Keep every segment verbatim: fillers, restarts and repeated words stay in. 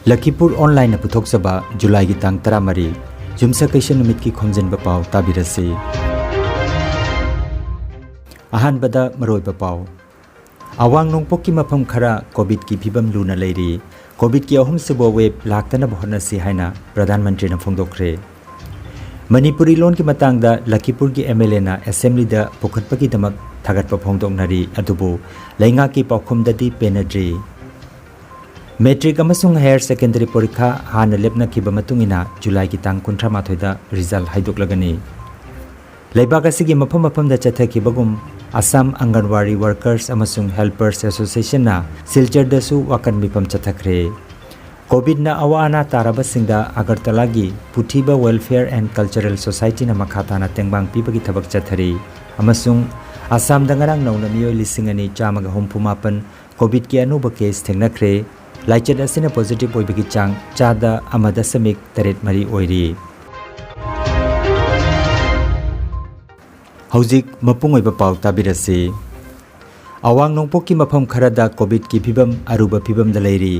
ꯂꯈꯤꯄꯨꯔ ꯑꯣꯟꯂꯥꯏꯟꯅ ꯄꯨꯊꯣꯛꯆꯕ ꯖꯨꯂꯥꯏꯒꯤ ꯇꯥꯡ ꯇꯔꯥꯃꯔꯤ, ꯌꯨꯝꯁꯀꯩꯁ ꯅꯨꯃꯤꯠꯀꯤ ꯈꯣꯝꯖꯤꯟꯕ ꯄꯥꯎ ꯇꯥꯕꯤꯔꯁꯤ꯫ ꯑꯍꯥꯟꯕꯗ ꯃꯔꯨꯑꯣꯏꯕ ꯄꯥꯎ꯫ ꯑꯋꯥꯡ ꯅꯣꯡꯄꯣꯛꯀꯤ ꯃꯐꯝ ꯈꯔ ꯀꯣꯚꯤꯗꯀꯤ ꯐꯤꯕꯝ ꯂꯨꯅ ꯂꯩꯔꯤ꯫ ꯀꯣꯚꯤꯗꯀꯤ ꯑꯍꯨꯝꯁꯨꯕ ꯋꯦꯕ ꯂꯥꯛꯇꯅꯕ ꯍꯣꯠꯅꯁꯤ ꯍꯥꯏꯅ ꯄ꯭ꯔꯙꯥꯟ ꯃꯟꯇ꯭ꯔꯤꯅ ꯐꯣꯡꯗꯣꯛꯈ꯭ꯔꯦ꯫ ꯃꯅꯤꯄꯨꯔꯤ ꯂꯣꯟꯒꯤ ꯃꯇꯥꯡꯗ ꯂꯈꯤꯄꯨꯔꯒꯤ ꯑꯦꯝ ꯑꯦꯜ ꯑꯦꯅ ꯑꯦꯁꯦꯝꯕ꯭ꯂꯤꯗ ꯄꯨꯈꯠꯄꯒꯤꯗꯃꯛ ꯊꯥꯒꯠꯄ ꯐꯣꯡꯗꯣꯛꯅꯔꯤ, ꯑꯗꯨꯕꯨ ꯂꯩꯉꯥꯛꯀꯤ ꯄꯥꯎꯈꯨꯝꯗꯗꯤ ꯄꯦꯟꯅꯗ꯭ꯔꯤ꯫ ꯃꯦꯇ꯭ꯔꯤꯛ ꯑꯃꯁꯨꯡ ꯍꯥꯌꯔ ꯁꯦꯀꯦꯟꯗꯔꯤ ꯄꯔꯤꯈꯥ ꯍꯥꯟꯅ ꯂꯦꯞꯅꯈꯤꯕ ꯃꯇꯨꯡ ꯏꯟꯅ ꯖꯨꯂꯥꯏꯒꯤ ꯇꯥꯡ ꯀꯨꯟꯊ꯭ꯔꯥ ꯃꯥꯊꯣꯏꯗ ꯔꯤꯖꯜ ꯍꯥꯏꯗꯣꯛꯂꯒꯅꯤ꯫ ꯂꯩꯕꯥꯛ ꯑꯁꯤꯒꯤ ꯃꯐꯝ ꯃꯐꯝꯗ ꯆꯠꯊꯈꯤꯕꯒꯨꯝ, ꯑꯁꯥꯝ ꯑꯪꯒꯟꯋꯥꯔꯤ ꯋꯥꯔꯀꯔꯁ ꯑꯃꯁꯨꯡ ꯍꯦꯜꯄꯔꯁ ꯑꯦꯁꯣꯁꯤꯌꯦꯁꯟꯅ ꯁꯤꯜꯆꯔꯗꯁꯨ ꯋꯥꯀꯟ ꯃꯤꯐꯝ ꯆꯠꯊꯈ꯭ꯔꯦ꯫ ꯀꯣꯚꯤꯗꯅ ꯑꯋꯥ ꯑꯅꯥ ꯇꯥꯔꯕꯁꯤꯡꯗ ꯑꯒꯔꯇꯂꯥꯒꯤ ꯄꯨꯊꯤꯕ ꯋꯦꯜꯐꯤꯌꯔ ꯑꯦꯟ ꯀꯜꯆꯔꯦꯜ ꯁꯣꯁꯥꯏꯇꯤꯅ ꯃꯈꯥ ꯇꯥꯅ ꯇꯦꯡꯕꯥꯡ ꯄꯤꯕꯒꯤ ꯊꯕꯛ ꯆꯠꯊꯔꯤ꯫ ꯑꯃꯁꯨꯡ ꯑꯁꯥꯝꯗ ꯉꯔꯥꯡ ꯅꯧꯅ ꯃꯤꯑꯣꯏ ꯂꯤꯁꯤꯡ ꯑꯅꯤ ꯆꯥꯝꯃꯒ ꯍꯨꯝꯐꯨ ꯃꯥꯄꯟ ꯀꯣꯚꯤꯗꯀꯤ ꯑꯅꯧꯕ ꯀꯦꯁ ꯊꯦꯡꯅꯈ꯭ꯔꯦ꯫ ꯂꯥꯏꯆꯠ ꯑꯁꯤꯅ ꯄꯣꯖꯤꯇꯤꯚ ꯑꯣꯏꯕꯒꯤ ꯆꯥꯡ ꯆꯥꯗ ꯑꯃ ꯗꯁꯃꯤꯛ ꯇꯔꯦꯠ ꯃꯔꯤ ꯑꯣꯏꯔꯤ꯫ ꯍꯧꯖꯤꯛ ꯃꯄꯨꯡ ꯑꯣꯏꯕ ꯄꯥꯎ ꯇꯥꯕꯤꯔꯁꯤ꯫ ꯑꯋꯥꯡ ꯅꯣꯡꯄꯣꯛꯀꯤ ꯃꯐꯝ ꯈꯔꯗ ꯀꯣꯚꯤꯗꯀꯤ ꯐꯤꯕꯝ ꯑꯔꯨꯕ ꯐꯤꯕꯝꯗ ꯂꯩꯔꯤ꯫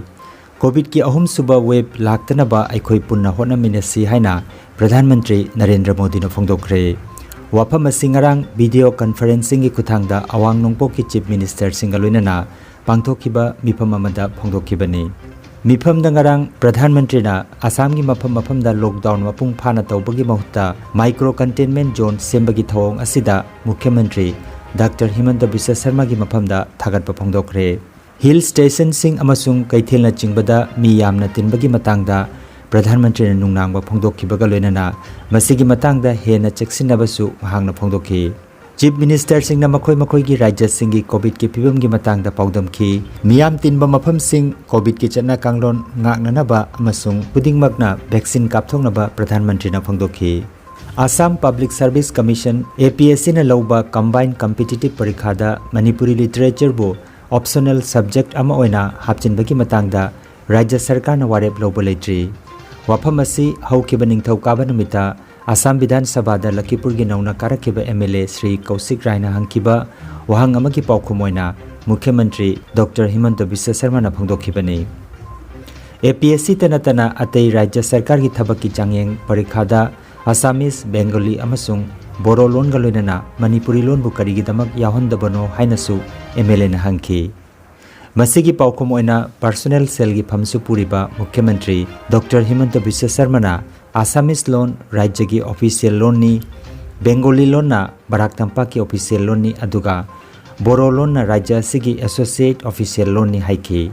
ꯀꯣꯚꯤꯗꯀꯤ ꯑꯍꯨꯝꯁꯨꯕ ꯋꯦꯕ ꯂꯥꯛꯇꯅꯕ ꯑꯩꯈꯣꯏ ꯄꯨꯟꯅ ꯍꯣꯠꯅꯃꯤꯟꯅꯁꯤ ꯍꯥꯏꯅ ꯄ꯭ꯔꯙꯥꯟ ꯃꯟꯇ꯭ꯔꯤ ꯅꯔꯦꯟꯗ꯭ꯔ ꯃꯣꯗꯤꯅ ꯐꯣꯡꯗꯣꯛꯈ꯭ꯔꯦ꯫ ꯋꯥꯐꯝ ꯑꯁꯤ ꯉꯔꯥꯡ ꯚꯤꯗꯤꯑꯣ ꯀꯟꯐꯔꯦꯟꯁꯤꯡꯒꯤ ꯈꯨꯠꯊꯥꯡꯗ ꯑꯋꯥꯡ ꯅꯣꯡꯄꯣꯛꯀꯤ ꯆꯤꯐ ꯃꯤꯅꯤꯁꯇꯔꯁꯤꯡꯒ ꯂꯣꯏꯅꯅ ꯄꯥꯡꯊꯣꯛꯈꯤꯕ ꯃꯤꯐꯝ ꯑꯃꯗ ꯐꯣꯡꯗꯣꯛꯈꯤꯕꯅꯤ꯫ ꯃꯤꯐꯝꯗ ꯉꯔꯥꯡ ꯄ꯭ꯔꯙꯥꯟ ꯃꯟꯇ꯭ꯔꯤꯅ ꯑꯁꯥꯝꯒꯤ ꯃꯐꯝ ꯃꯐꯝꯗ ꯂꯣꯛꯗꯥꯎꯟ ꯃꯄꯨꯡ ꯐꯥꯅ ꯇꯧꯕꯒꯤ ꯃꯍꯨꯠꯇ ꯃꯥꯏꯀ꯭ꯔꯣ ꯀꯟꯇꯦꯟꯃꯦꯟ ꯖꯣꯟ ꯁꯦꯝꯕꯒꯤ ꯊꯧꯑꯣꯡ ꯑꯁꯤꯗ ꯃꯨꯈ꯭ꯌ ꯃꯟꯇ꯭ꯔꯤ ꯗꯥꯛꯇꯔ ꯍꯤꯃꯟꯇ ꯕꯤꯁ꯭ꯋ ꯁꯔꯃꯒꯤ ꯃꯐꯝꯗ ꯊꯥꯒꯠꯄ ꯐꯣꯡꯗꯣꯛꯈ꯭ꯔꯦ꯫ ꯍꯤꯜ ꯁ꯭ꯇꯦꯁꯟꯁꯤꯡ ꯑꯃꯁꯨꯡ ꯀꯩꯊꯦꯜꯅꯆꯤꯡꯕꯗ ꯃꯤ ꯌꯥꯝꯅ ꯇꯤꯟꯕꯒꯤ ꯃꯇꯥꯡꯗ ꯄ꯭ꯔꯙꯥꯟ ꯃꯟꯇ꯭ꯔꯤꯅ ꯅꯨꯡꯅꯥꯡꯕ ꯐꯣꯡꯗꯣꯛꯈꯤꯕꯒ ꯂꯣꯏꯅꯅ ꯃꯁꯤꯒꯤ ꯃꯇꯥꯡꯗ ꯍꯦꯟꯅ ꯆꯦꯛꯁꯤꯟꯅꯕꯁꯨ ꯃꯍꯥꯛꯅ ꯐꯣꯡꯗꯣꯛꯈꯤ꯫ ꯆꯤꯐ ꯃꯤꯅꯤꯁꯇꯔꯁꯤꯡꯅ ꯃꯈꯣꯏ ꯃꯈꯣꯏꯒꯤ ꯔꯥꯖ꯭ꯌꯁꯤꯡꯒꯤ ꯀꯣꯚꯤꯗꯀꯤ ꯐꯤꯕꯝꯒꯤ ꯃꯇꯥꯡꯗ ꯄꯥꯎꯗꯝꯈꯤ꯫ ꯃꯤꯌꯥꯝ ꯇꯤꯟꯕ ꯃꯐꯝꯁꯤꯡ, ꯀꯣꯚꯤꯗꯀꯤ ꯆꯠꯅ ꯀꯥꯡꯂꯣꯟ ꯉꯥꯛꯅꯅꯕ ꯑꯃꯁꯨꯡ ꯈꯨꯗꯤꯡꯃꯛꯅ ꯚꯦꯛꯁꯤꯟ ꯀꯥꯞꯊꯣꯛꯅꯕ ꯄ꯭ꯔꯙꯥꯟ ꯃꯟꯇ꯭ꯔꯤꯅ ꯐꯣꯡꯗꯣꯛꯈꯤ꯫ Assam public service commission, A P S ꯁꯤꯅ ꯂꯧꯕ ꯀꯝꯕꯥꯏꯟ ꯀꯝꯄꯤꯇꯤꯇꯤꯚ ꯄꯔꯤꯈꯥꯗ ꯃꯅꯤꯄꯨꯔꯤ ꯂꯤꯇꯔꯦꯆꯔꯕꯨ ꯑꯣꯞꯁꯅꯦꯜ ꯁꯕꯖꯦꯛ ꯑꯃ ꯑꯣꯏꯅ ꯍꯥꯞꯆꯤꯟꯕꯒꯤ ꯃꯇꯥꯡꯗ ꯔꯥꯖ꯭ꯌ ꯁꯔꯀꯥꯔꯅ ꯋꯥꯔꯦꯞ ꯂꯧꯕ ꯂꯩꯇ꯭ꯔꯤ꯫ ꯋꯥꯐꯝ ꯑꯁꯤ ꯍꯧꯈꯤꯕ ꯅꯤꯡꯊꯧꯀꯥꯕ ꯅꯨꯃꯤꯠꯇ ꯑꯁꯥꯝ ꯕꯤꯙꯥꯟ ꯁꯚꯥꯗ ꯂꯈꯤꯄꯨꯔꯒꯤ ꯅꯧꯅ ꯀꯥꯔꯛꯈꯤꯕ ꯑꯦꯝ ꯑꯦꯜ ꯑꯦ ꯁ꯭ꯔꯤ ꯀꯧꯁꯤꯛ ꯔꯥꯏꯅ ꯍꯪꯈꯤꯕ ꯋꯥꯍꯪ ꯑꯃꯒꯤ ꯄꯥꯎꯈꯨꯝ ꯑꯣꯏꯅ ꯃꯨꯈ꯭ꯌ ꯃꯟꯇ꯭ꯔꯤ ꯗꯣꯛꯇꯔ ꯍꯤꯃꯟꯇ ꯕꯤꯁ꯭ꯋ ꯁꯔꯃꯅ ꯐꯣꯡꯗꯣꯛꯈꯤꯕꯅꯤ꯫ ꯑꯦ ꯄꯤ ꯑꯦꯁ ꯁꯤꯇ ꯅꯠꯇꯅ ꯑꯇꯩ ꯔꯥꯖ꯭ꯌ ꯁꯔꯀꯥꯔꯒꯤ ꯊꯕꯛꯀꯤ ꯆꯥꯡꯌꯦꯡ ꯄꯔꯤꯈꯥꯗ ꯑꯁꯥꯃꯤꯁ, ꯕꯦꯡꯒꯣꯂꯤ ꯑꯃꯁꯨꯡ ꯕꯣꯔꯣ ꯂꯣꯟꯒ ꯂꯣꯏꯅꯅ ꯃꯅꯤꯄꯨꯔꯤ ꯂꯣꯟꯕꯨ ꯀꯔꯤꯒꯤꯗꯃꯛ ꯌꯥꯎꯍꯟꯗꯕꯅꯣ ꯍꯥꯏꯅꯁꯨ ꯑꯦꯝ ꯑꯦꯜ ꯑꯦꯅ ꯍꯪꯈꯤ꯫ ꯃꯁꯤꯒꯤ ꯄꯥꯎꯈꯨꯝ ꯑꯣꯏꯅ ꯄꯔꯁꯣꯅꯦꯜ ꯁꯦꯜꯒꯤ ꯐꯝꯁꯨ ꯄꯨꯔꯤꯕ ꯃꯨꯈ꯭ꯌ ꯃꯟꯇ꯭ꯔꯤ ꯗꯣꯛꯇꯔ ꯍꯤꯃꯟꯇ ꯕꯤꯁ꯭ꯋ ꯁꯔꯃꯅ ꯑꯁꯥꯃꯤꯁ ꯂꯣꯟ ꯔꯥꯖ꯭ꯌꯒꯤ ꯑꯣꯐꯤꯁꯤꯌꯦꯜ ꯂꯣꯟꯅꯤ, ꯕꯦꯡꯒꯣꯂꯤ ꯂꯣꯟꯅ ꯕꯔꯥꯛ ꯇꯝꯄꯥꯛꯀꯤ ꯑꯣꯐꯤꯁꯤꯌꯦꯜ ꯂꯣꯟꯅꯤ, ꯑꯗꯨꯒ ꯕꯣꯔꯣ ꯂꯣꯟꯅ ꯔꯥꯖ꯭ꯌ ꯑꯁꯤꯒꯤ ꯑꯦꯁꯣꯁꯤꯌꯦꯠ ꯑꯣꯐꯤꯁꯤꯌꯦꯜ ꯂꯣꯟꯅꯤ ꯍꯥꯏꯈꯤ꯫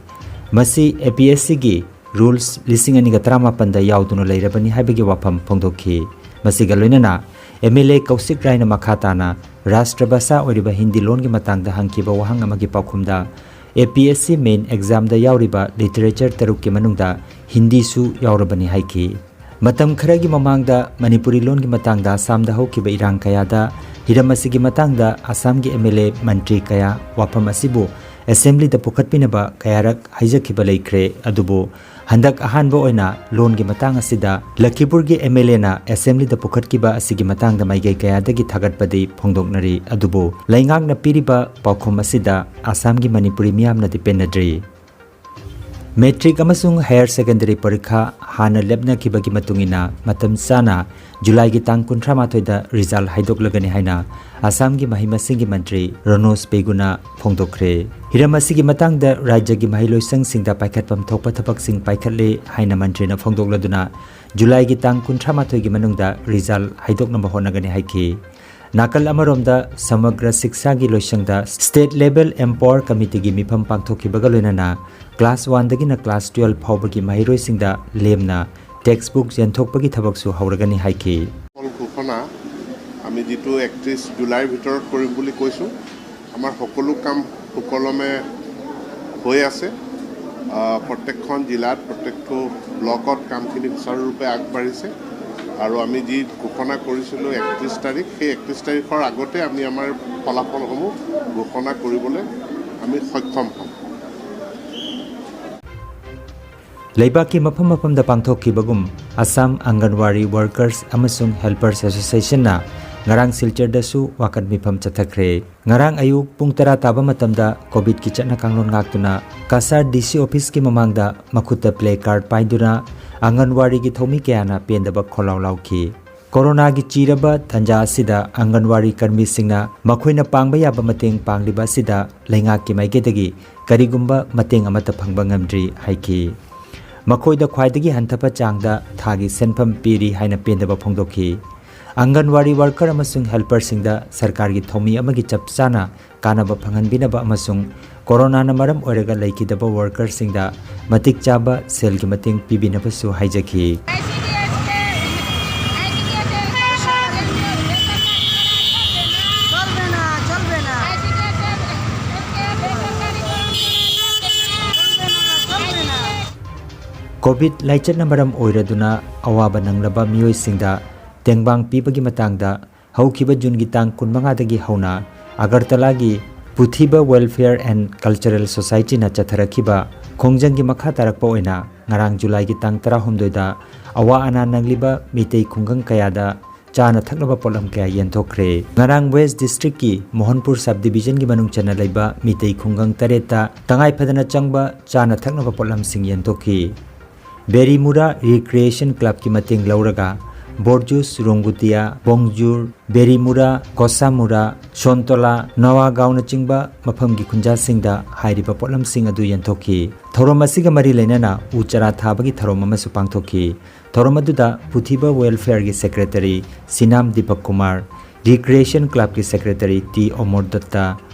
ꯃꯁꯤ ꯑꯦ ꯄꯤ ꯑꯦꯁ ꯁꯤꯒꯤ ꯔꯨꯜꯁ ꯂꯤꯁꯤꯡ ꯑꯅꯤꯒ ꯇꯔꯥꯃꯥꯄꯟꯗ ꯌꯥꯎꯗꯨꯅ ꯂꯩꯔꯕꯅꯤ ꯍꯥꯏꯕꯒꯤ ꯋꯥꯐꯝ ꯐꯣꯡꯗꯣꯛꯈꯤ꯫ ꯃꯁꯤꯒ ꯂꯣꯏꯅꯅ ꯑꯦꯝ ꯑꯦꯜ ꯑꯦ ꯀꯧꯁꯤꯛ ꯔꯥꯏꯅ ꯃꯈꯥ ꯇꯥꯅ ꯔꯥꯁꯇ꯭ꯔ ꯚꯥꯁꯥ ꯑꯣꯏꯔꯤꯕ ꯍꯤꯟꯗꯤ ꯂꯣꯟꯒꯤ ꯃꯇꯥꯡꯗ ꯍꯪꯈꯤꯕ ꯋꯥꯍꯪ ꯑꯃꯒꯤ ꯄꯥꯎꯈꯨꯝꯗ, ꯑꯦ ꯄꯤ ꯑꯦꯁ ꯁꯤ ꯃꯦꯟ ꯑꯦꯛꯖꯥꯝꯗ ꯌꯥꯎꯔꯤꯕ ꯂꯤꯇꯔꯦꯆꯔ ꯇꯔꯨꯛꯀꯤ ꯃꯅꯨꯡꯗ ꯍꯤꯟꯗꯤꯁꯨ ꯌꯥꯎꯔꯕꯅꯤ ꯍꯥꯏꯈꯤ꯫ ꯃꯇꯝ ꯈꯔꯒꯤ ꯃꯃꯥꯡꯗ ꯃꯅꯤꯄꯨꯔꯤ ꯂꯣꯟꯒꯤ ꯃꯇꯥꯡꯗ ꯑꯁꯥꯝꯗ ꯍꯧꯈꯤꯕ ꯏꯔꯥꯡ ꯀꯌꯥꯗ ꯍꯤꯔꯝ ꯑꯁꯤꯒꯤ ꯃꯇꯥꯡꯗ ꯑꯁꯥꯝꯒꯤ ꯑꯦꯝ ꯑꯦꯜ ꯑꯦ, ꯃꯟꯇ꯭ꯔꯤ ꯀꯌꯥ ꯋꯥꯐꯝ ꯑꯁꯤꯕꯨ ꯑꯦꯁꯦꯝꯕ꯭ꯂꯤꯗ ꯄꯨꯈꯠꯄꯤꯅꯕ ꯀꯌꯥꯔꯛ ꯍꯥꯏꯖꯈꯤꯕ ꯂꯩꯈ꯭ꯔꯦ꯫ ꯑꯗꯨꯕꯨ ꯍꯟꯗꯛ ꯑꯍꯥꯟꯕ ꯑꯣꯏꯅ ꯂꯣꯟꯒꯤ ꯃꯇꯥꯡ ꯑꯁꯤꯗ ꯂꯈꯤꯄꯨꯔꯒꯤ ꯑꯦꯝ ꯑꯦꯜ ꯑꯦꯅ ꯑꯦꯁꯦꯝꯕ꯭ꯂꯤꯗ ꯄꯨꯈꯠꯈꯤꯕ ꯑꯁꯤꯒꯤ ꯃꯇꯥꯡꯗ ꯃꯥꯏꯀꯩ ꯀꯌꯥꯗꯒꯤ ꯊꯥꯒꯠꯄꯗꯤ ꯐꯣꯡꯗꯣꯛꯅꯔꯤ꯫ ꯑꯗꯨꯕꯨ ꯂꯩꯉꯥꯛꯅ ꯄꯤꯔꯤꯕ ꯄꯥꯎꯈꯨꯝ ꯑꯁꯤꯗ ꯑꯁꯥꯝꯒꯤ ꯃꯅꯤꯄꯨꯔꯤ ꯃꯤꯌꯥꯝꯅꯗꯤ ꯄꯦꯟꯅꯗ꯭ꯔꯤ꯫ ꯃꯦꯇ꯭ꯔꯤꯛ ꯑꯃꯁꯨꯡ ꯍꯥꯌꯔ ꯁꯦꯀꯦꯟꯗꯔꯤ ꯄꯔꯤꯈꯥ ꯍꯥꯟꯅ ꯂꯦꯞꯅꯈꯤꯕꯒꯤ ꯃꯇꯨꯡ ꯏꯟꯅ ꯃꯇꯝ ꯆꯥꯅ ꯖꯨꯂꯥꯏꯒꯤ ꯇꯥꯡ ꯀꯨꯟꯊ꯭ꯔꯥ ꯃꯥꯊꯣꯏꯗ ꯔꯤꯖꯜ ꯍꯥꯏꯗꯣꯛꯂꯒꯅꯤ ꯍꯥꯏꯅ ꯑꯁꯥꯝꯒꯤ ꯃꯍꯩ ꯃꯁꯤꯡꯒꯤ ꯃꯟꯇ꯭ꯔꯤ ꯔꯣꯅꯣꯖ ꯄꯦꯒꯨꯅ ꯐꯣꯡꯗꯣꯛꯈ꯭ꯔꯦ꯫ ꯍꯤꯔꯝ ꯑꯁꯤꯒꯤ ꯃꯇꯥꯡꯗ ꯔꯥꯖ꯭ꯌꯒꯤ ꯃꯍꯩꯂꯣꯏꯁꯪꯁꯤꯡꯗ ꯄꯥꯏꯈꯠꯐꯝ ꯊꯣꯛꯄ ꯊꯕꯛꯁꯤꯡ ꯄꯥꯏꯈꯠꯂꯦ ꯍꯥꯏꯅ ꯃꯟꯇ꯭ꯔꯤꯅ ꯐꯣꯡꯗꯣꯛꯂꯗꯨꯅ ꯖꯨꯂꯥꯏꯒꯤ ꯇꯥꯡ ꯀꯨꯟꯊ꯭ꯔꯥ ꯃꯥꯊꯣꯏꯒꯤ ꯃꯅꯨꯡꯗ ꯔꯤꯖꯜ ꯍꯥꯏꯗꯣꯛꯅꯕ ꯍꯣꯠꯅꯒꯅꯤ ꯍꯥꯏꯈꯤ꯫ ꯅꯥꯀꯜ ꯑꯃꯔꯣꯝꯗ ꯁꯃꯒ꯭ꯔ ꯁꯤꯛꯁꯥꯒꯤ ꯂꯣꯏꯁꯪꯗ ꯁ꯭ꯇꯦꯠ ꯂꯦꯚꯦꯜ ꯑꯦꯝꯄꯥꯋꯔ ꯀꯃꯤꯇꯤꯒꯤ ꯃꯤꯐꯝ ꯄꯥꯡꯊꯣꯛꯈꯤꯕꯒ ꯂꯣꯏꯅꯅ ꯀ꯭ꯂꯥꯁ ꯋꯥꯟꯗꯒꯤꯅ ꯀ꯭ꯂꯥꯁ ꯇꯨꯌꯦꯜꯐ ꯐꯥꯎꯕꯒꯤ ꯃꯍꯩꯔꯣꯏꯁꯤꯡꯗ ꯂꯦꯝꯅ ꯇꯦꯛꯁꯕꯨꯛ ꯌꯦꯟꯊꯣꯛꯄꯒꯤ ꯊꯕꯛꯁꯨ ꯍꯧꯔꯒꯅꯤ ꯍꯥꯏꯈꯤ꯫ ফল ঘোষণা আমি যিটো একত্ৰিছ জুলাইৰ ভিতৰত কৰিম বুলি কৈছোঁ। আমাৰ সকলো কাম সুকলমে হৈ আছে। আহ, প্ৰত্যেকখন জিলাত, প্ৰত্যেকটো ব্লকত কামখিনি সুচাৰুৰূপে আগবাঢ়িছে আৰু আমি যি ঘোষণা কৰিছিলোঁ একত্ৰিছ তাৰিখ, সেই একত্ৰিছ তাৰিখৰ আগতে আমি আমাৰ ফলাফলসমূহ ঘোষণা কৰিবলৈ আমি সক্ষম হ'ম। ꯂꯩꯕꯥꯛꯀꯤ ꯃꯐꯝ ꯃꯐꯝꯗ ꯄꯥꯡꯊꯣꯛꯈꯤꯕꯒꯨꯝ, ꯑꯁꯥꯝ ꯑꯪꯒꯟꯋꯥꯔꯤ ꯋꯥꯔꯀꯔꯁ ꯑꯃꯁꯨꯡ ꯍꯦꯜꯄꯔꯁ ꯑꯦꯁꯣꯁꯤꯌꯦꯁꯟꯅ ꯉꯔꯥꯡ ꯁꯤꯜꯆꯔꯗꯁꯨ ꯋꯥꯀꯠ ꯃꯤꯐꯝ ꯆꯠꯊꯈ꯭ꯔꯦ꯫ ꯉꯔꯥꯡ ꯑꯌꯨꯛ ꯄꯨꯡ ꯇꯔꯥ ꯇꯥꯕ ꯃꯇꯝꯗ ꯀꯣꯚꯤꯗꯀꯤ ꯆꯠꯅ ꯀꯥꯡꯂꯣꯟ ꯉꯥꯛꯇꯨꯅ ꯀꯁꯥꯔ ꯗꯤ ꯁꯤ ꯑꯣꯐꯤꯁꯀꯤ ꯃꯃꯥꯡꯗ ꯃꯈꯨꯠꯇ ꯄ꯭ꯂꯦ ꯀꯥꯔꯗ ꯄꯥꯏꯗꯨꯅ ꯑꯪꯒꯟꯋꯥꯔꯤꯒꯤ ꯊꯧꯃꯤ ꯀꯌꯥꯅ ꯄꯦꯟꯗꯕ ꯈꯣꯜꯂꯥꯎ ꯂꯥꯎꯈꯤ꯫ ꯀꯣꯔꯣꯅꯥꯒꯤ ꯆꯤꯔꯕ ꯇꯥꯟꯖꯥ ꯑꯁꯤꯗ ꯑꯪꯒꯟꯋꯥꯔꯤ ꯀꯔꯃꯤꯁꯤꯡꯅ ꯃꯈꯣꯏꯅ ꯄꯥꯡꯕ ꯌꯥꯕ ꯃꯇꯦꯡ ꯄꯥꯡꯂꯤꯕ ꯑꯁꯤꯗ ꯂꯩꯉꯥꯛꯀꯤ ꯃꯥꯏꯀꯩꯗꯒꯤ ꯀꯔꯤꯒꯨꯝꯕ ꯃꯇꯦꯡ ꯑꯃꯠꯇ ꯐꯪꯕ ꯉꯝꯗ꯭ꯔꯤ ꯍꯥꯏꯈꯤ꯫ ꯃꯈꯣꯏꯗ ꯈ꯭ꯋꯥꯏꯗꯒꯤ ꯍꯟꯊꯕ ꯆꯥꯡꯗ ꯊꯥꯒꯤ ꯁꯦꯟꯐꯝ ꯄꯤꯔꯤ ꯍꯥꯏꯅ ꯄꯦꯟꯗꯕ ꯐꯣꯡꯗꯣꯛꯈꯤ꯫ ꯑꯪꯒꯟꯋꯥꯔꯤ ꯋꯥꯔꯀꯔ ꯑꯃꯁꯨꯡ ꯍꯦꯜꯄꯔꯁꯤꯡꯗ ꯁꯔꯀꯥꯔꯒꯤ ꯊꯧꯃꯤ ꯑꯃꯒꯤ ꯆꯞ ꯆꯥꯅ ꯀꯥꯟꯅꯕ ꯐꯪꯍꯟꯕꯤꯅꯕ ꯑꯃꯁꯨꯡ ꯀꯣꯔꯣꯅꯥꯅ ꯃꯔꯝ ꯑꯣꯏꯔꯒ ꯂꯩꯈꯤꯗꯕ ꯋꯥꯔꯀꯔꯁꯤꯡꯗ ꯃꯇꯤꯛ ꯆꯥꯕ ꯁꯦꯜꯒꯤ ꯃꯇꯦꯡ ꯄꯤꯕꯤꯅꯕꯁꯨ ꯍꯥꯏꯖꯈꯤ꯫ ꯀꯣꯚꯤꯗ ꯂꯥꯏꯆꯠꯅ ꯃꯔꯝ ꯑꯣꯏꯔꯗꯨꯅ ꯑꯋꯥꯕ ꯅꯪꯂꯕ ꯃꯤꯑꯣꯏꯁꯤꯡꯗ ꯇꯦꯡꯕꯥꯡ ꯄꯤꯕꯒꯤ ꯃꯇꯥꯡꯗ ꯍꯧꯈꯤꯕ ꯖꯨꯟꯒꯤ ꯇꯥꯡ ꯀꯨꯟꯃꯉꯥꯗꯒꯤ ꯍꯧꯅ ꯑꯒꯔꯇꯂꯥꯒꯤ ꯄꯨꯊꯤꯕ Welfare and Cultural Societyꯅ ꯆꯠꯊꯔꯛꯈꯤꯕ ꯈꯣꯡꯖꯪꯒꯤ ꯃꯈꯥ ꯇꯥꯔꯛꯄ ꯑꯣꯏꯅ ꯉꯔꯥꯡ ꯖꯨꯂꯥꯏꯒꯤ ꯇꯥꯡ ꯇꯔꯥꯍꯨꯝꯗꯣꯏꯗ ꯑꯋꯥ ꯑꯅꯥ ꯅꯪꯂꯤꯕ ꯃꯤꯇꯩ ꯈꯨꯡꯒꯪ ꯀꯌꯥꯗ ꯆꯥꯅ ꯊꯛꯅꯕ ꯄꯣꯠꯂꯝ ꯀꯌꯥ ꯌꯦꯟꯊꯣꯛꯈ꯭ꯔꯦ꯫ ꯉꯔꯥꯡ ꯋꯦꯁ ꯗꯤꯁꯇ꯭ꯔꯤꯛꯀꯤ ꯃꯣꯍꯟꯄꯨꯔ ꯁꯕ ꯗꯤꯕꯤꯖꯟꯒꯤ ꯃꯅꯨꯡ ꯆꯟꯅ ꯂꯩꯕ ꯃꯤꯇꯩ ꯈꯨꯡꯒꯪ ꯇꯔꯦꯠꯇ ꯇꯉꯥꯏ ꯐꯗꯅ ꯆꯪꯕ ꯆꯥꯅ ꯊꯛꯅꯕ ꯄꯣꯠꯂꯝꯁꯤꯡ ꯌꯦꯟꯊꯣꯛꯈꯤ꯫ ꯕꯦꯔꯤꯃꯨꯔꯥ ꯔꯤꯀ꯭ꯔꯤꯌꯦꯁꯟ ꯀ꯭ꯂꯕꯀꯤ ꯃꯇꯦꯡ ꯂꯧꯔꯒ ꯕꯣꯔꯖꯨꯁ, ꯔꯣꯡꯒꯨꯇꯤꯌꯥ, ꯕꯣꯡꯖꯨꯔ, ꯕꯦꯔꯤꯃꯨꯔꯥ, ꯒꯣꯁꯥꯃꯨꯔꯥ, ꯁꯣꯟꯇꯣꯂꯥ, ꯅꯋꯥꯒꯥꯎꯅꯆꯤꯡꯕ ꯃꯐꯝꯒꯤ ꯈꯨꯟꯖꯥꯁꯤꯡꯗ ꯍꯥꯏꯔꯤꯕ ꯄꯣꯠꯂꯝꯁꯤꯡ ꯑꯗꯨ ꯌꯦꯟꯊꯣꯛꯈꯤ꯫ ꯊꯧꯔꯝ ꯑꯁꯤꯒ ꯃꯔꯤ ꯂꯩꯅꯅ ꯎ ꯆꯥꯔꯥ ꯊꯥꯕꯒꯤ ꯊꯧꯔꯝ ꯑꯃꯁꯨ ꯄꯥꯡꯊꯣꯛꯈꯤ꯫ ꯊꯧꯔꯝ ꯑꯗꯨꯗ ꯄꯨꯊꯤꯕ ꯋꯦꯜꯐꯦꯌꯔꯒꯤ ꯁꯦꯀ꯭ꯔꯦꯇꯔꯤ ꯁꯤꯅꯥꯝ ꯗꯤꯄꯛ ꯀꯨꯃꯥꯔ, ꯔꯤꯀ꯭ꯔꯤꯌꯦꯁꯟ ꯀ꯭ꯂꯕꯀꯤ secretary T Amar Dutta,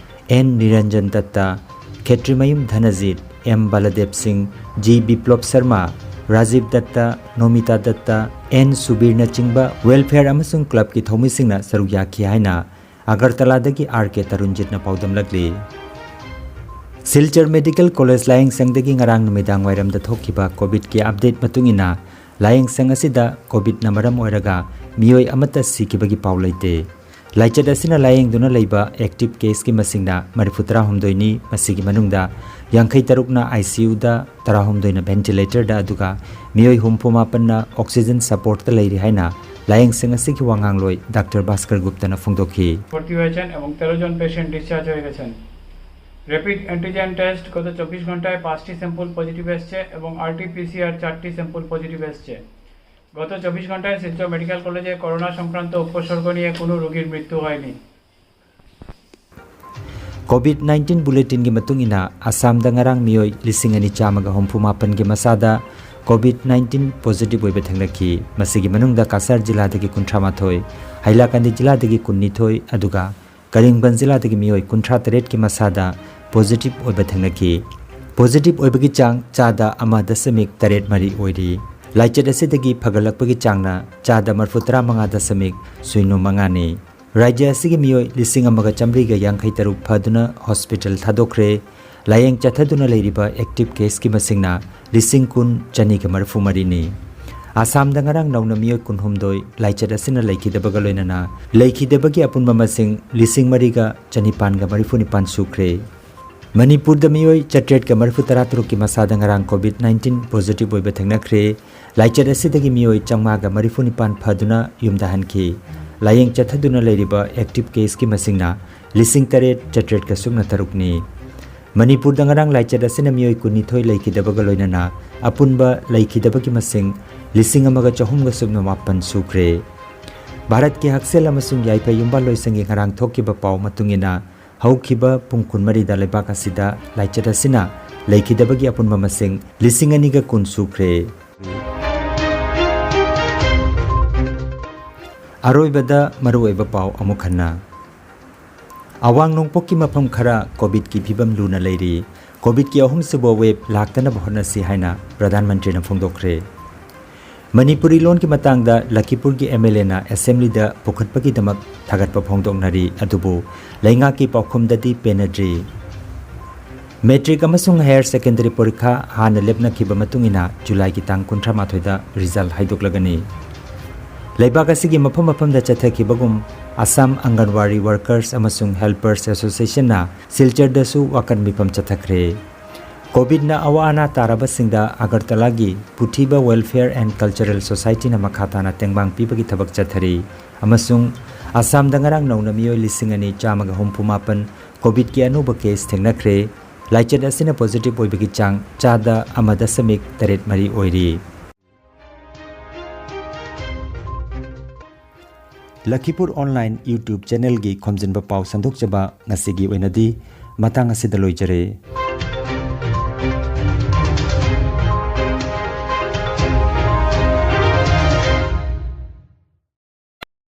N Niranjan Dutta, Khetrimayum Dhanajit, M Baladev Singh, G Biplob Sarma, Rajib Dutta, Nomita Dutta, N ꯁꯨꯕꯤꯔꯅꯆꯤꯡꯕ ꯋꯦꯜꯐꯦꯌꯔ ꯑꯃꯁꯨꯡ ꯀ꯭ꯂꯕꯀꯤ ꯊꯧꯃꯤꯁꯤꯡꯅ ꯁꯔꯨꯛ ꯌꯥꯈꯤ ꯍꯥꯏꯅ ꯑꯒꯔꯇꯂꯥꯗꯒꯤ ꯑꯥꯔ ꯀꯦ ꯇꯔꯨꯟꯖꯤꯠꯅ ꯄꯥꯎꯗꯝꯂꯛꯂꯤ꯫ ꯁꯤꯜꯆꯔ ꯃꯦꯗꯤꯀꯦꯜ ꯀꯣꯂꯦꯖ ꯂꯥꯌꯦꯡ ꯁꯪꯗꯒꯤ ꯉꯔꯥꯡ ꯅꯨꯃꯤꯗꯥꯡ ꯋꯥꯏꯔꯝꯗ ꯊꯣꯛꯈꯤꯕ ꯀꯣꯚꯤꯗꯀꯤ ꯑꯞꯗꯦꯠ ꯃꯇꯨꯡ ꯏꯟꯅ, ꯂꯥꯌꯦꯡ ꯁꯪ ꯑꯁꯤꯗ ꯀꯣꯚꯤꯗꯅ ꯃꯔꯝ ꯑꯣꯏꯔꯒ ꯃꯤꯑꯣꯏ ꯑꯃꯠꯇ ꯁꯤꯈꯤꯕꯒꯤ ꯄꯥꯎ ꯂꯩꯇꯦ꯫ ꯂꯥꯏꯆꯠ ꯑꯁꯤꯅ ꯂꯥꯌꯦꯡꯗꯨꯅ ꯂꯩꯕ ꯑꯦꯛꯇꯤꯚ ꯀꯦꯁꯀꯤ ꯃꯁꯤꯡꯅ ꯃꯔꯤꯐꯨ ꯇꯔꯥꯍꯨꯝꯗꯣꯏꯅꯤ꯫ ꯃꯁꯤꯒꯤ ꯃꯅꯨꯡꯗ ꯌꯥꯡꯈꯩ ꯇꯔꯨꯛꯅ ꯑꯥꯏ ꯁꯤ ꯌꯨꯗ, ꯇꯔꯥꯍꯨꯝꯗꯣꯏꯅ ꯚꯦꯟꯇꯤꯂꯦꯇꯔꯗ, ꯑꯗꯨꯒ ꯃꯤꯑꯣꯏ ꯍꯨꯝꯐꯨ ꯃꯥꯄꯟꯅ ꯑꯣꯛꯁꯤꯖꯟ ꯁꯄꯣꯔꯠꯇ ꯂꯩꯔꯤ ꯍꯥꯏꯅ ꯂꯥꯌꯦꯡꯁꯪ ꯑꯁꯤꯒꯤ ꯋꯥꯉꯥꯡꯂꯣꯏ ꯗꯥꯛꯇꯔ ꯚꯥꯁꯀꯔ ꯒꯨꯞꯇꯅ ꯐꯣꯡꯗꯣꯛꯈꯤ꯫ ভর্তি হয়েছেন এবং তেরো জন পেশেন্ট ডিসচার্জ হয়ে গেছেন। র্যাপিড অ্যান্টিজেন টেস্ট গত চব্বিশ ঘন্টায় পাঁচটি স্যাম্পল পজিটিভ এসছে এবং আরটিপিসিআর চারটি স্যাম্পল পজিটিভ এসছে। গত চব্বিশ ঘন্টায় শিলচর মেডিকেল কলেজে করোনা সংক্রান্ত উপসর্গ নিয়ে কোনো রোগীর মৃত্যু হয়নি। ꯀꯣꯚꯤꯗ ꯅꯥꯏꯟꯇꯤꯟ ꯕꯨꯂꯦꯇꯤꯟꯒꯤ ꯃꯇꯨꯡ ꯏꯟꯅ, ꯑꯁꯥꯝꯗ ꯉꯔꯥꯡ ꯃꯤꯑꯣꯏ ꯂꯤꯁꯤꯡ ꯑꯅꯤ ꯆꯥꯝꯃꯒ ꯍꯨꯝꯐꯨ ꯃꯥꯄꯟꯒꯤ ꯃꯁꯥꯗ ꯀꯣꯚꯤꯗ ꯅꯥꯏꯟꯇꯤꯟ ꯄꯣꯖꯤꯇꯤꯚ ꯑꯣꯏꯕ ꯊꯦꯡꯅꯈꯤ꯫ ꯃꯁꯤꯒꯤ ꯃꯅꯨꯡꯗ ꯀꯥꯁꯥꯔ ꯖꯤꯂꯥꯗꯒꯤ ꯀꯨꯟꯊ꯭ꯔꯥ ꯃꯥꯊꯣꯏ, ꯍꯥꯏꯂꯥꯀꯥꯟꯗꯤ ꯖꯤꯂꯥꯗꯒꯤ ꯀꯨꯟꯅꯤꯊꯣꯏ, ꯑꯗꯨꯒ ꯀꯔꯤꯡꯕꯟ ꯖꯤꯂꯥꯗꯒꯤ ꯃꯤꯑꯣꯏ ꯀꯨꯟꯊ꯭ꯔꯥ ꯇꯔꯦꯠꯀꯤ ꯃꯁꯥꯗ ꯄꯣꯖꯤꯇꯤꯚ ꯑꯣꯏꯕ ꯊꯦꯡꯅꯈꯤ꯫ ꯄꯣꯖꯤꯇꯤꯚ ꯑꯣꯏꯕꯒꯤ ꯆꯥꯡ ꯆꯥꯗ ꯑꯃ ꯗꯁꯃꯤꯛ ꯇꯔꯦꯠ ꯃꯔꯤ ꯑꯣꯏꯔꯤ꯫ ꯂꯥꯏꯆꯠ ꯑꯁꯤꯗꯒꯤ ꯐꯒꯠꯂꯛꯄꯒꯤ ꯆꯥꯡꯅ ꯆꯥꯗ ꯃꯔꯤꯐꯨ ꯇꯔꯥꯃꯉꯥ ꯗꯁꯃꯤꯛ ꯁꯤꯅꯣ ꯃꯉꯥꯅꯤ꯫ ꯔꯥꯖ꯭ꯌ ꯑꯁꯤꯒꯤ ꯃꯤꯑꯣꯏ ꯂꯤꯁꯤꯡ ꯑꯃꯒ ꯆꯥꯃꯔꯤꯒ ꯌꯥꯡꯈꯩ ꯇꯔꯨꯛ ꯐꯗꯨꯅ ꯍꯣꯁꯄꯤꯇꯥꯜ ꯊꯥꯗꯣꯛꯈ꯭ꯔꯦ꯫ ꯂꯥꯌꯦꯡ ꯆꯠꯊꯗꯨꯅ ꯂꯩꯔꯤꯕ ꯑꯦꯛꯇꯤꯚ ꯀꯦꯁꯀꯤ ꯃꯁꯤꯡꯅ ꯂꯤꯁꯤꯡ ꯀꯨꯟ ꯆꯅꯤꯒ ꯃꯔꯤꯐꯨ ꯃꯔꯤꯅꯤ꯫ ꯑꯁꯥꯝꯗ ꯉꯔꯥꯡ ꯅꯧꯅ ꯃꯤꯑꯣꯏ ꯀꯨꯟꯍꯨꯝꯗꯣꯏ ꯂꯥꯏꯆꯠ ꯑꯁꯤꯅ ꯂꯩꯈꯤꯗꯕꯒ ꯂꯣꯏꯅꯅ ꯂꯩꯈꯤꯗꯕꯒꯤ ꯑꯄꯨꯟꯕ ꯃꯁꯤꯡ ꯂꯤꯁꯤꯡ ꯃꯔꯤꯒ ꯆꯅꯤꯄꯥꯟꯒ ꯃꯔꯤꯐꯨ ꯅꯤꯄꯥꯟ ꯁꯨꯈ꯭ꯔꯦ꯫ ꯃꯅꯤꯄꯨꯔꯗ ꯃꯤꯑꯣꯏ ꯆꯥꯇ꯭ꯔꯦꯠꯀ ꯃꯔꯤꯐꯨ ꯇꯔꯥ ꯇꯔꯨꯛꯀꯤ ꯃꯁꯥꯗ ꯉꯔꯥꯡ ꯀꯣꯚꯤꯗ ꯅꯥꯏꯟꯇꯤꯟ ꯄꯣꯖꯤꯇꯤꯚ ꯑꯣꯏꯕ ꯊꯦꯡꯅꯈ꯭ꯔꯦ꯫ ꯂꯥꯏꯆꯠ ꯑꯁꯤꯗꯒꯤ ꯃꯤꯑꯣꯏ ꯆꯥꯝꯃꯉꯥꯒ ꯃꯔꯤꯐꯨ ꯅꯤꯄꯥꯟ ꯐꯗꯨꯅ ꯌꯨꯝꯗ ꯍꯟꯈꯤ꯫ ꯂꯥꯌꯦꯡ ꯆꯠꯊꯗꯨꯅ ꯂꯩꯔꯤꯕ ꯑꯦꯛꯇꯤꯚ ꯀꯦꯁꯀꯤ ꯃꯁꯤꯡꯅ ꯂꯤꯁꯤꯡ ꯇꯔꯦꯠ ꯆꯥꯇ꯭ꯔꯦꯠꯀ ꯁꯨꯞꯅ ꯇꯔꯨꯛꯅꯤ꯫ ꯃꯅꯤꯄꯨꯔꯗ ꯉꯔꯥꯡ ꯂꯥꯏꯆꯠ ꯑꯁꯤꯅ ꯃꯤꯑꯣꯏ ꯀꯨꯟꯅꯤꯊꯣꯏ ꯂꯩꯈꯤꯗꯕꯒ ꯂꯣꯏꯅꯅ ꯑꯄꯨꯟꯕ ꯂꯩꯈꯤꯗꯕꯒꯤ ꯃꯁꯤꯡ ꯂꯤꯁꯤꯡ ꯑꯃꯒ ꯆꯍꯨꯝꯒ ꯁꯨꯞꯅ ꯃꯥꯄꯟ ꯁꯨꯈ꯭ꯔꯦ꯫ ꯚꯥꯔꯠꯀꯤ ꯍꯛꯁꯦꯜ ꯑꯃꯁꯨꯡ ꯌꯥꯏꯐ ꯌꯨꯝꯕꯥꯜ ꯂꯣꯏꯁꯪꯒꯤ ꯉꯔꯥꯡ ꯊꯣꯛꯈꯤꯕ ꯄꯥꯎ ꯃꯇꯨꯡ ꯏꯟꯅ, ꯍꯧꯈꯤꯕ ꯄꯨꯡ ꯀꯨꯟꯃꯔꯤꯗ ꯂꯩꯕꯥꯛ ꯑꯁꯤꯗ ꯂꯥꯏꯆꯠ ꯑꯁꯤꯅ ꯂꯩꯈꯤꯗꯕꯒꯤ ꯑꯄꯨꯟꯕ ꯃꯁꯤꯡ ꯂꯤꯁꯤꯡ ꯑꯅꯤꯒ ꯀꯨꯟ ꯁꯨꯈ꯭ꯔꯦ꯫ ꯑꯔꯣꯏꯕꯗ ꯃꯔꯨꯑꯣꯏꯕ ꯄꯥꯎ ꯑꯃꯨꯛ ꯍꯟꯅ꯫ ꯑꯋꯥꯡ ꯅꯣꯡꯄꯣꯛꯀꯤ ꯃꯐꯝ ꯈꯔ ꯀꯣꯚꯤꯗꯀꯤ ꯐꯤꯕꯝ ꯂꯨꯅ ꯂꯩꯔꯤ꯫ ꯀꯣꯚꯤꯗꯀꯤ ꯑꯍꯨꯝꯁꯨꯕ ꯋꯦꯕ ꯂꯥꯛꯇꯅꯕ ꯍꯣꯠꯅꯁꯤ ꯍꯥꯏꯅ ꯄ꯭ꯔꯙꯥꯟ ꯃꯟꯇ꯭ꯔꯤꯅ ꯐꯣꯡꯗꯣꯛꯈ꯭ꯔꯦ꯫ ꯃꯅꯤꯄꯨꯔꯤ ꯂꯣꯟꯒꯤ ꯃꯇꯥꯡꯗ ꯂꯈꯤꯄꯨꯔꯒꯤ ꯑꯦꯝ ꯑꯦꯜ ꯑꯦꯅ ꯑꯦꯁꯦꯝꯕ꯭ꯂꯤꯗ ꯄꯨꯈꯠꯄꯒꯤꯗꯃꯛ ꯊꯥꯒꯠꯄ ꯐꯣꯡꯗꯣꯛꯅꯔꯤ, ꯑꯗꯨꯕꯨ ꯂꯩꯉꯥꯛꯀꯤ ꯄꯥꯎꯈꯨꯝꯗꯗꯤ ꯄꯦꯟꯅꯗ꯭ꯔꯤ꯫ ꯃꯦꯇ꯭ꯔꯤꯛ ꯑꯃꯁꯨꯡ ꯍꯥꯌꯔ ꯁꯦꯀꯦꯟꯗꯔꯤ ꯄꯔꯤꯈꯥ ꯍꯥꯟꯅ ꯂꯦꯞꯅꯈꯤꯕ ꯃꯇꯨꯡ ꯏꯟꯅ ꯖꯨꯂꯥꯏꯒꯤ ꯇꯥꯡ ꯀꯨꯟꯊ꯭ꯔꯥ ꯃꯥꯊꯣꯏꯗ ꯔꯤꯖꯜ ꯍꯥꯏꯗꯣꯛꯂꯒꯅꯤ꯫ ꯂꯩꯕꯥꯛ ꯑꯁꯤꯒꯤ ꯃꯐꯝ ꯃꯐꯝꯗ ꯆꯠꯊꯈꯤꯕꯒꯨꯝ, ꯑꯁꯥꯝ ꯑꯪꯒꯟꯋꯥꯔꯤ ꯋꯥꯔꯀꯔꯁ ꯑꯃꯁꯨꯡ ꯍꯦꯜꯄꯔꯁ ꯑꯦꯁꯣꯁꯤꯌꯦꯁꯟꯅ ꯁꯤꯜꯆꯔꯗꯁꯨ ꯋꯥꯀꯠ ꯃꯤꯐꯝ ꯆꯠꯊꯈ꯭ꯔꯦ꯫ ꯀꯣꯚꯤꯗꯅ ꯑꯋꯥ ꯑꯅꯥ ꯇꯥꯔꯕꯁꯤꯡꯗ ꯑꯒꯔꯇꯂꯥꯒꯤ ꯄꯨꯊꯤꯕ Welfare and Cultural Societyꯅ ꯃꯈꯥ ꯇꯥꯅ ꯇꯦꯡꯕꯥꯡ ꯄꯤꯕꯒꯤ ꯊꯕꯛ ꯆꯠꯊꯔꯤ ꯑꯃꯁꯨꯡ ꯑꯁꯥꯝꯗ ꯉꯔꯥꯡ ꯅꯧꯅ ꯃꯤꯑꯣꯏ ꯂꯤꯁꯤꯡ ꯑꯅꯤ ꯆꯥꯝꯃꯒ ꯍꯨꯝꯐꯨ ꯃꯥꯄꯟ ꯀꯣꯚꯤꯗꯀꯤ ꯑꯅꯧꯕ ꯀꯦꯁ ꯊꯦꯡꯅꯈ꯭ꯔꯦ꯫ ꯂꯥꯏꯆꯠ ꯑꯁꯤꯅ ꯄꯣꯖꯤꯇꯤꯚ ꯑꯣꯏꯕꯒꯤ ꯆꯥꯡ ꯆꯥꯗ ꯑꯃ ꯗꯁꯃꯤꯛ ꯇꯔꯦꯠ ꯃꯔꯤ ꯑꯣꯏꯔꯤ꯫ ꯂꯈꯤꯄꯨꯔ ꯑꯣꯟꯂꯥꯏꯟ YouTube ꯆꯦꯅꯦꯜꯒꯤ ꯈꯣꯝꯖꯤꯟꯕ ꯄꯥꯎ ꯁꯟꯗꯣꯛꯆꯕ ꯉꯁꯤꯒꯤ ꯑꯣꯏꯅꯗꯤ ꯃꯇꯥꯡ ꯑꯁꯤꯗ ꯂꯣꯏꯖꯔꯦ꯫